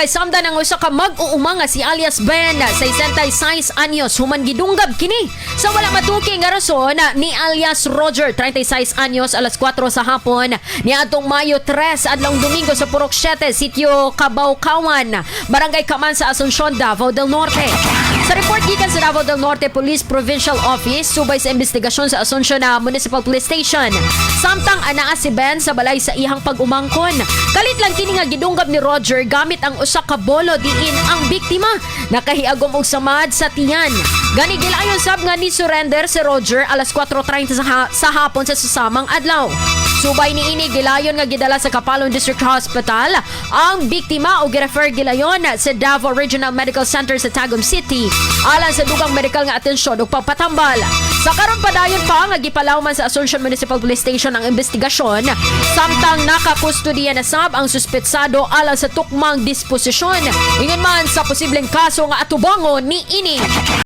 Samdan ang usa ka mag-uuma nga si alias Ben, 66 anyos, human gidunggab kini sa wala matuki nga rason ni alias Roger, 36 anyos, alas 4 sa hapon niadtong Mayo 3, adlawng Domingo, sa Purok 7, Sitio Kabawkawan, Barangay Kaman sa Asuncion, Davao del Norte. Sa report gikan sa Davao del Norte Police Provincial Office, subay sa investigasyon sa Asuncion na Municipal Police Station, samtang anaa si Ben sa balay sa iyang pag-umangkon, kalit lang kini nga gidunggab ni Roger gamit ang usa ka bolo diin ang biktima nakahiagom og samad sa tiyan. Gani gilayon sab nga ni surrender si Roger alas 4:30 sa hapon sa susamang adlaw. Subay niini, gilayon nga gidala sa Kapalong District Hospital ang biktima o girefer gilayon sa Davao Regional Medical Center sa Tagum City alang sa dugang medikal nga atensyon ug pagpatambal. Sa karon, padayon pa nga gipalawman sa Asuncion Municipal Police Station ang investigasyon samtang nakakustudiya na sab ang suspetsado alang sa tukmang disposisyon. Ingon man sa posibleng kaso nga atubangon ni ini.